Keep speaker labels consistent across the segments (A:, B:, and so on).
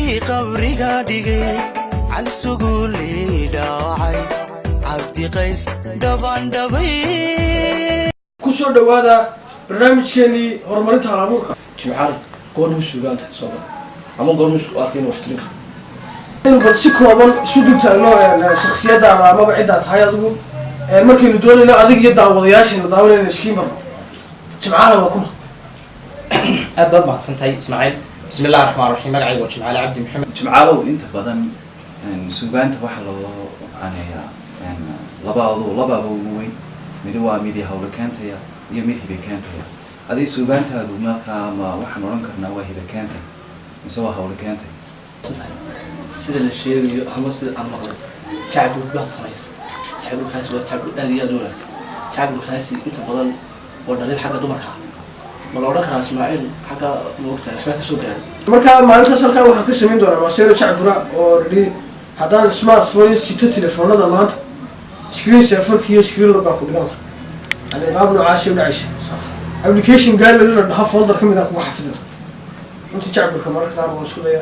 A: Ninkii qabriga dhigay, Calsuguuley dhaawacay, Cabdiqays dhabandhabay.
B: Kusoo dhawaada barnaamijkeenii horumarinta hal abuurka.
C: Jimcaale, goormuu suugaanta soo gala ama goormuu isku arkay inuu wax tirin karo?
B: Bal si kooban isu dul taagno shaksiyadaada amaba ciddaa tahay adigu, markaynu doonayno adig iyo daawadayaashayna daawanayna iskiin barno. Jimcaale waa kuma?
D: Aad baad mahadsan tahay, Ismaaciil. Bismi illahi raxmaan raxiim. Magacaygu waa Jimcaale Cabdi Maxamed.
E: Jimcaalow, inta badan suugaanta waxaa loo caneeyaa labaadu, labaaba ugu weyn. Midi waa midi hawlo keentaya iyo mid hibe keentaya. Adii suugaantaadu markaa ma waxaan odhan karnaa waa hibe keentay mise waa hawlo keentay?
C: Sida la sheegayo ama sida aan maqlay, jacbur baad samaysa. Jacburkaasi waa jacbur aad iyo aad u wanaagsan. Jacburkaasi inta badan waa dhaliil xagga dumarka ah. Ma la odhan karaa Ismaaciil xagga maogtahay waxbaa kasoo gaaray?
B: Markaa maalintaas halkaa waxaan ka samayn doonaa maseero jacbura oo nidhi haddaan smartphone sito, telefoonada maanta screen saverka iyo screen lock baan ku dhigan lahaa. Yani qaab noocaasi u dhacaysa, application gallery la dhaho, folder ka mid ah kuga xafidina. Runtii jacburka mararka qaar waan isku daya.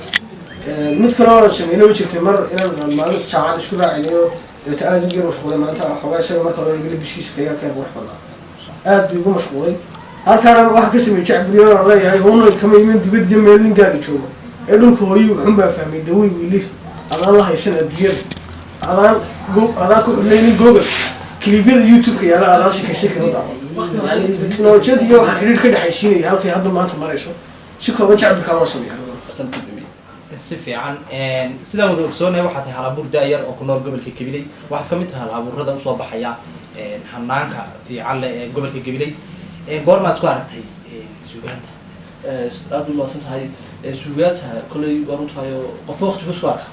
B: Mid kale oo sameyna way jirtay, mar inaan maalinta jaamacadda isku raacinayo, dabeeta aada u yar mashquulay maalinta xoogaa. Isaga marka loo eego labiskiisa kayaa ka yar qurux badnaa, aad buu igu mashquulay. Halkaana waxaa ka sameeyey jacburiyo aan leeyahay: hunoy kama iman dibad iyo meel nin gaari joogo ee dhulka hooyi, wuxun baa fahmay dawey wiilif adaan la haysan adduunyada, adaan adaan ku xidhnaynin Google, clipyada YouTube-ka yaala adaan sikaysa kala daawo. Yani teknolojiyada iyo waxaan xidhiir ka dhexaysiinaya halkay hadda maanta marayso. Si kooban jacburkaa waa sameeya.
D: Si fiican. Sidaan wada ogsoonahay, waxaa tahay halabuur da-yar oo ku nool gobolka Gabiley. Waxaad kamid tahay halabuurada usoo baxaya hanaanka fiican leh ee gobolka Gabiley. Goormaad ku aragtay suugaanta?
C: Aad u mahadsan tahay. Suugaanta kolley waa runtahay oo qofba waqti ku soo arka,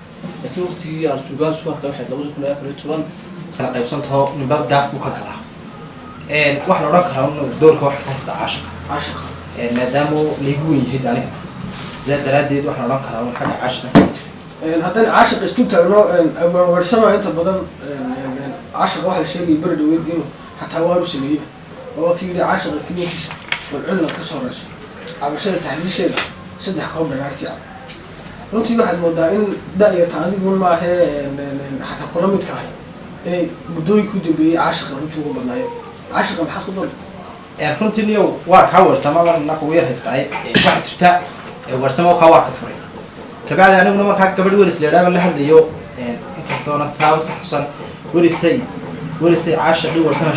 C: laakiin waqtigii aan suugaan soo arkay waxay 2014.
D: Kala qaybsantaho, ninba daaf buu ka galaa. Waxaan odhan karaa un doorka waxaa ka haysta caashiqa.
B: Caashiqa.
D: Maadaama laygu weyn yahay aniga, sidaa daraaddeed waxaan odhan karaa un xagga caashiqa ka jira.
B: Haddaan caashiqa isku taagno, abwaan weersama inta badan caashiqa waxaa la sheegaya beri dhaweyd inuu xataa waaru sameeyey, oo waa kii yidhi: caashiqa kiniinkiisa walculna ka soo horeyso, cabashada taxliisheeda saddex koob dhanaarti cab. Runtii waxaad moodaa in da-yarta adigun maahee, xataa kula midka ahay, inay muddooyinka u dambeeyey caashiqa runtii ugu badnaayeen. Caashiqa maxaad ku dari?
D: Runtii niyow, waar kaa weersama naka ugu yar haystaa. Waxaa jirta weersama kaa waar ka furay kabacdi aniguna markaa gabadh Weris la idhaaba la hadlayo, inkastoona saaba saxusan werisay werisay caashaqii weersama.